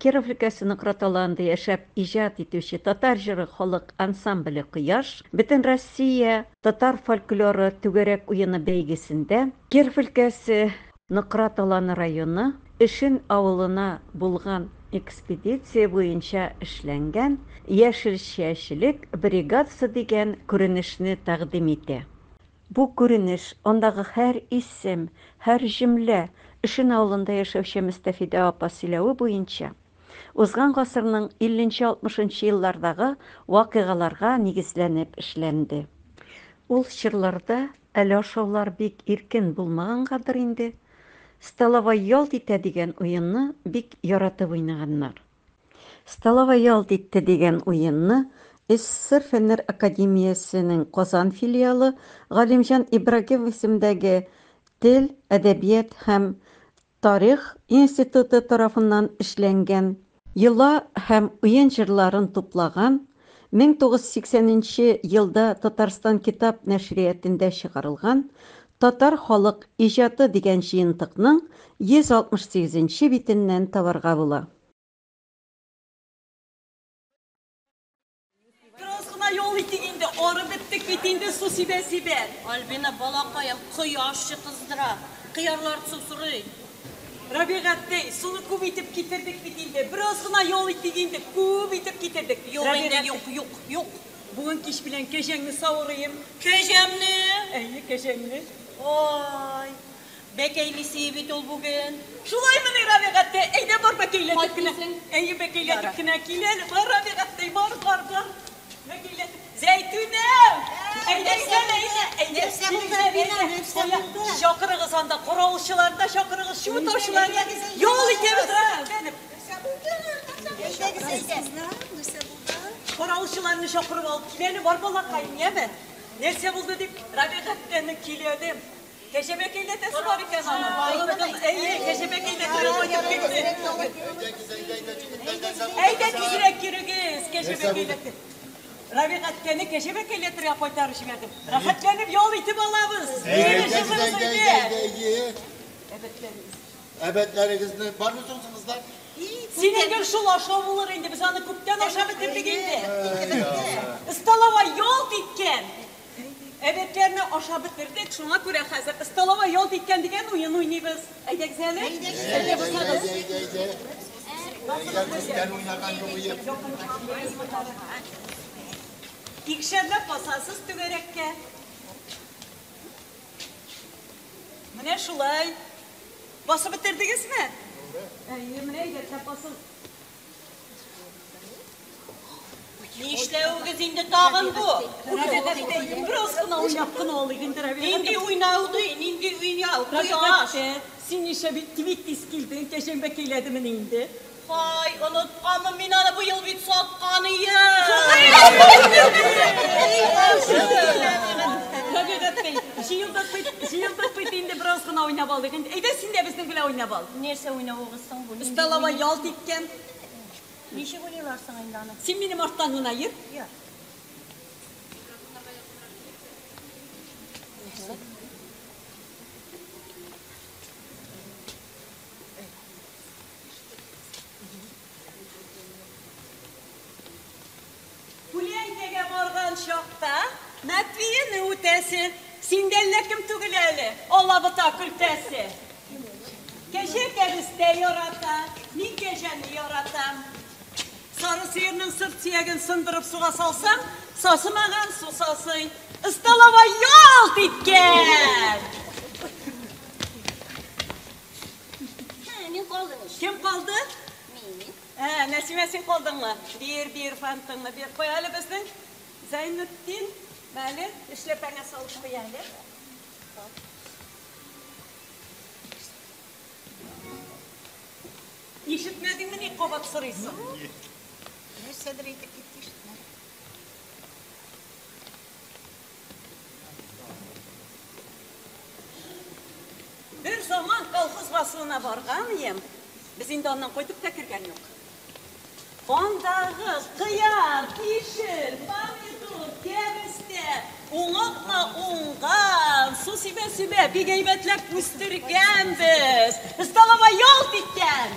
Киров өлкәсе Нократ Аланында яшәп иҗат итүче татар җыры халык ансамбле Кояш Бөтенроссия татар фольклоры түгәрәк уены бәйгесендә Киров өлкәсе Нократ Аланы районы Өшен авылына булган экспедиция буенча эшләнгән Яшелчәчелек бригадасы дигән күренешне тәкъдим итә. Бу күренеш, андагы һәр исем, һәр җөмлә Өшен авылында яшәүче Мөстәфидә апа сөйләве буенча, узган гасырның илленче-алтмышынчы еллардагы вакыйгаларга нигезләнеп эшләнде. Ул чорларда әле ашаулар бик иркен булмагангадыр инде, столовой ялт итә дигән уенны бик яратып уйнаганнар. Столовой ялт итте дигән уенны СССР Фәннәр академиясенең Казан филиалы Галимҗан Ибрагимов исемендәге Тел, әдәбият һәм тарих институты тарафыннан эшләнгән, йола һәм уен җырларын туплаган, 1980 нче елда Татарстан китап нәшриятендә чыгарылган Татар халык иҗаты дигән җыентыкның 168 нче битеннән табарга була. Бераз гына ял итик инде, арып беттек бит инде су сибә-сибә. Альбина, балакаем, кояш кыздыра, кыярлар су сорый. Рабигатти, суны күп итеп китердек бит инде. Бераз гына ял итик инде, күп итеп китердек. Юк инде, юк, юк, юк. Бүген кич белән кәҗәңне савырыйм. Кәҗәмне? Әйе, кәҗәңне. Ой, бәкәйлисе бит ул бүген. Шулаймыни, Рабигатти? Әйдә бар бәкәйләтеп кенә. Әйе, бәкәйләтеп кенә кил әле. Бар, Рабигатти, бар, бар, бар. Бәкәйләтеп. Зәйтүнә! Әйдә, әйдә, әйдә, әйдә. Нәрсә булды, Альбина, нәрсә булды? Чакырыгыз анда каравылчыларны да чакырыгыз, чүп таучыларны да. Ял итәбез, рәхәтләнеп. Әйдәгез, әйдә. Нәрсә булды? Каравылчыларны чакырып алып кил әле, бар балакаем, яме? Нәрсә булды дип, Рабигатьтәне киләдем. Кәҗә бәкәйләтәсе бар икән аның. Әйе, кәҗә бәкәйләтергә кайтып китте. Әйдә тизрәк йөрегез, кәҗә бәкәйләтеп. Рабигатьтәне кәҗә бәкәйләтергә кайтарып җибәрдем. Рәхәтләнеп ял итеп алабыз. Әйдәгез, әйдә, әйдә, әйдә. Әбәтләрегезне бармы соң кызлар? Синең гел шул ашау булыр инде, без аны күптән ашап бетердек инде. Столовой ялт иткән. Әбәтләрне ашап бетердек, шуңа күрә хәзер столовой ялт иткән дигән уен уйныйбыз. Әйдәгез әле. Әйдә басыгыз. Әйдә, әйдә. Әйдә, күптән уйнаган юк иде. Икшәрләп басасыз түгәрәккә. Менә шулай. Басып бетердегезме? Әйе, менә әйбәтләп басып. Нишләвегез инде тагын бу? Бераз кына уйнап кына алыйк инде, Рабига. Нинди уйнау ди, нинди уйнау, кояш. Рабига, син нишләп бит бик тиз килдең, кәҗәң бәкәйләдемени инде? Һай, онытканмын мин аны бу ел бит саткан идем. Рабига, җыелдык бит, җыелдык бит инде, бераз гына уйнап алдык инде. Әйдә, син дә безнең белән уйнап ал. Нәрсә уйнавыгыз соң бу? Столовой ялт иткән. Ничек уйныйлар соң инде аны? Син минем арттан гына йөр. Пүләңкәгә барган чакта Мәтвияне үтәсе. Син дә әллә кем түгел әле, алабута көлтәсе. Кәҗә кәбестә ярата, мин кәҗәне яратам. Сары сыерның сырт сөяген сындырып суга салсаң, сасымаган су сасый. Столовой ялт иткән! Мин калдым ич. Кем калды? Мин. Ә, Нәсимә, син калдыңмы? Бир, бир, фантыңны бир. Куй әле безнең Зәйнетдин, әле эшләпәңә салып куй әле. Ишетмәдеңме ни кабат сорыйсың? Нәрсәдер әйтеп китте, ишетмәдем. Бер заман колхоз басуына барган идем. Без инде аннан кайтып та кергән юк. Андагы кыяр, кишер, помидор, кәбестә, уңыкмы уңган, су сибә-сибә бик әйбәтләп үстергәнбез. Столовой ялт иткән.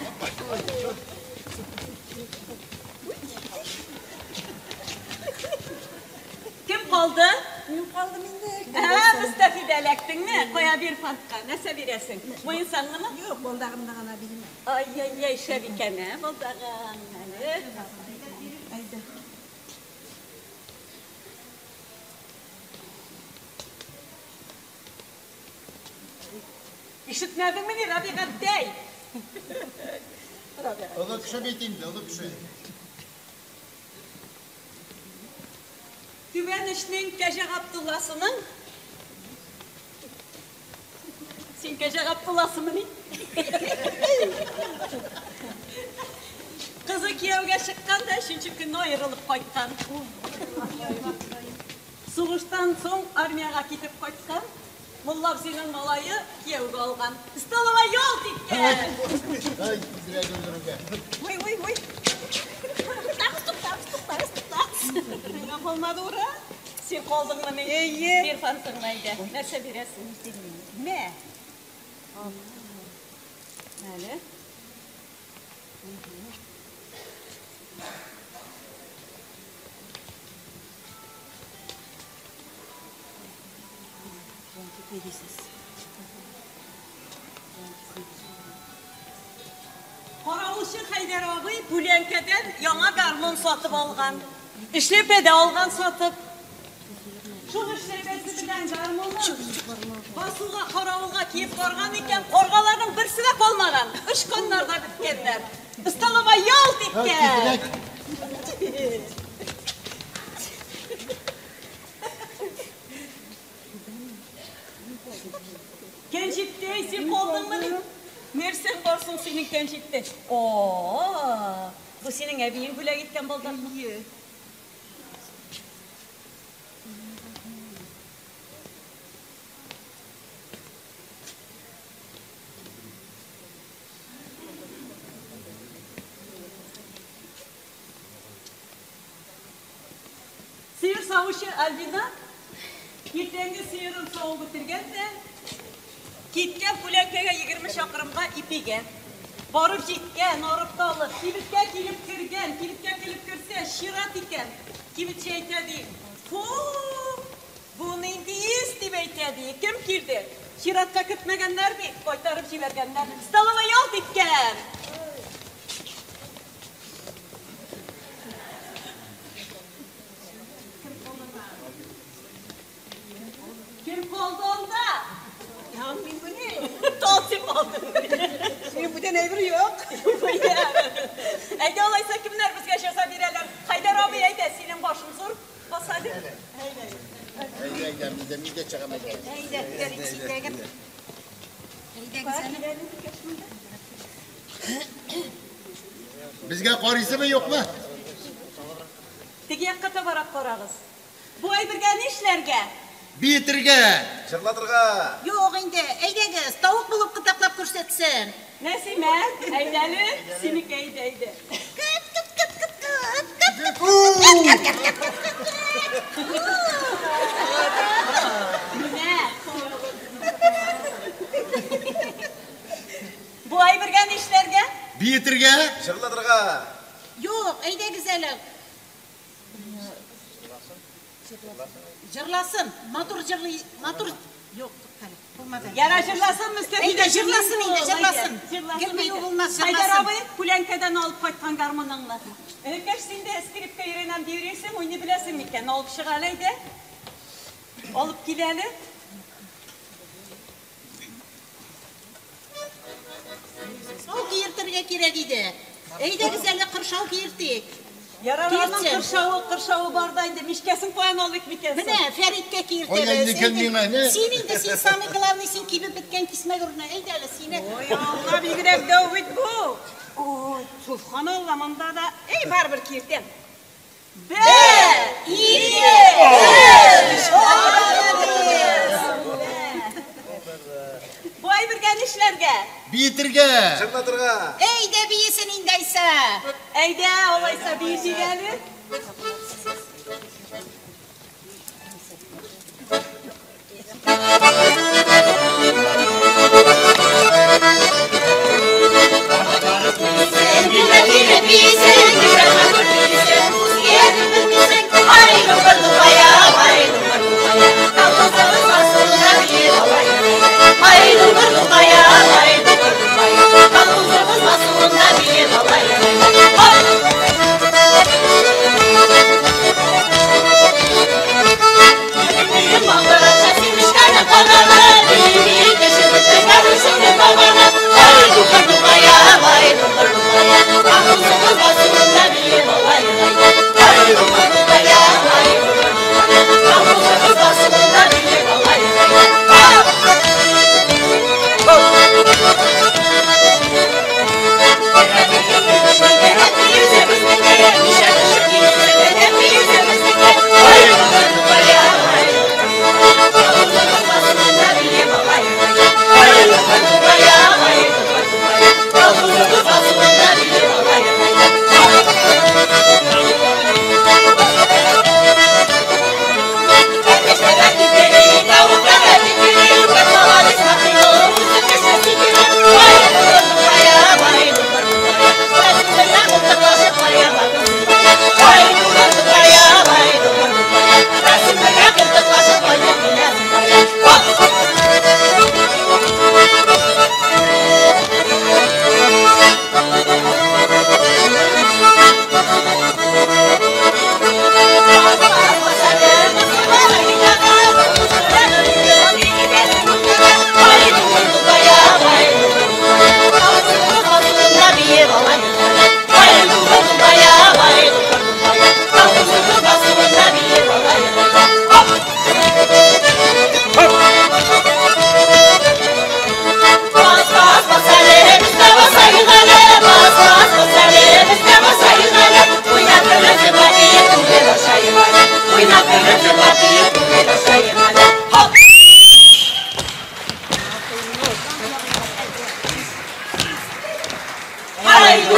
калды? Мин калдым инде. Ә, Мустафида эләктеңме? Кая бир фантка? Нәрсә бирәсең? Муенсаңнымы? Юк, балдагымда гына бирмә. Ай-яй-яй, шәп икән, ә, балдагың. Әле. Әйдә. Ишетмәдеңмени, Рабигаттәй? Олы кеше бит инде, олы кеше. Түбән очның Кәҗә Габдулласының. Син Кәҗә Габдулласымыни? Кызы кияүгә чыккан да өченче көнне аерылып кайткан. Сугыштан соң армиягә китеп кайткан. Мулла абзыйның малае кияүгә алган. Столовая ялт иткән. Ай, тизрәк өлгерергә. Ой, ой, ой. Туктагыз, туктагыз, туктагыз, туктагыз. Миңа калмады ура. Син калдыңмы ни? Әйе. Бир фантыңны әйдә. Нәрсә бирәсең? Мә. Әле. Каравылчы Хәйдәр абый Пүләнкәдән яңа гармун сатып алган. Эшләпә дә алган сатып. Шул эшләпәсе белән гармунын басуга, каравылга киеп барган икән, каргаларның берсе дә калмаган. Очканнар да беткәннәр. Столовая ялт иткән. Тизрәк. Кәнҗиттәй, син калдыңмыни? Нәрсәң бар соң синең кәнҗиттә? О, бу синең әбиең бүләк иткән балдакмы? Сыер савучы Альбина иртәнге сыерын савып бетергән дә киткән Пүләнкәгә 20 чакрымга ипигә. Барып җиткән, арып талып, кибеткә килеп кергән, кибеткә килеп керсә, чират икән. Кибетче әйтә ди: "Фу, бу нинди ис?" дип әйтә ди. Кем килде? Чиратка көтмәгәннәр бит, кайтарып җибәргәннәр. Столовая ялт иткән. Кем калды анда? Ya мин бу ни? Тал син калдың. Минем бүтән әйбер юк. Әйдә алайса кемнәр безгә җәза бирәләр? Хәйдәр абый, әйдә, синең башың зур. Бас әле. Әйдә, әйдә, мин дә, мин дә чыгам әйдә. Әйдә, күтәрик ситәгем. Әйдәгез әле. Безгә карыйсымы, юкмы? Теге якка табарак карагыз. Бу әйбергә нишләргә? Биетергә. Җырлатырга. Юк инде, әйдәгез, тавык булып кытаклап күрсәтсен. Нәсимә, әйдә әле, синеке әйдә, әйдә. Кыт, кыт, кыт, кыт, кыт, кыт, кыт. Менә. Бу әйбергә нишләргә? Биетергә. Җырлатырга. Юк, әйдәгез әле. Җырласын, матур җырлый, матур. Юк, туктале, булмады. Яра җырласын, Мустафида. Әйдә, җырласын инде, җырласын. Җырласын. Гел бию булмас, Хәйдәр җырласын. абый, Пүләнкәдән алып кайткан гармуныңны. Энекәш, син дә скрипка өйрәнәм дип йөрисең, уйный беләсең микән? Алып чык әле, әйдә. Алып кил әле. Кыршау киертергә кирәк иде. Әйдәгез әле кыршау киертик. Ярар, аның Киертсен. кыршавы, кыршавы бар да инде, мишкәсен каян алыйк микән соң? Менә Фәридкә киертәбез. Каян икән миңа, не? Син инде, син самый главный, син кибеп беткән кисмәк урынына. Әйдә әле сине. Ой, Алла, бигрәк дәү бит бу. Ой, субханалла, монда да, эй, барыбер киертәм. Бер, ике, өч. Бу әйбергә нишләргә? Биетергә. Җырлатырга. Әйдә биесен инде Айса. Әйдә, алайса биетик әле.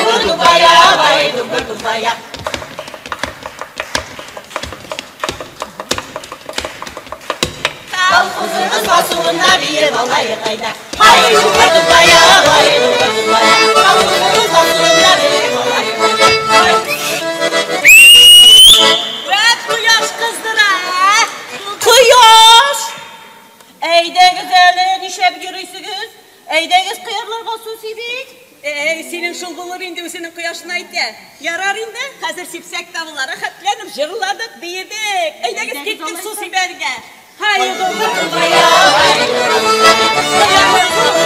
Дубыр-дубая, ай, дубыр-дубая. Колхозыбыз басуында биеп алайык әйдә. Ай, дубыр-дубая, ай, дубыр-дубая. Колхозыбыз басуында биеп алайык әйдә. Вәт кояш кыздыра, ә? Кояш! Әйдәгез әле, нишләп йөрисегез? Әйдәгез кыярларга су сибик. Әй, синең шул булыр инде, үзенең кояшын әйтә. Ярар инде, хәзер сипсәк тә була. Рәхәтләнеп җырладык, биедек. Әйдәгез киттек су сибәргә. Һай, дубыр-дубая, ай, дубыр-дубая.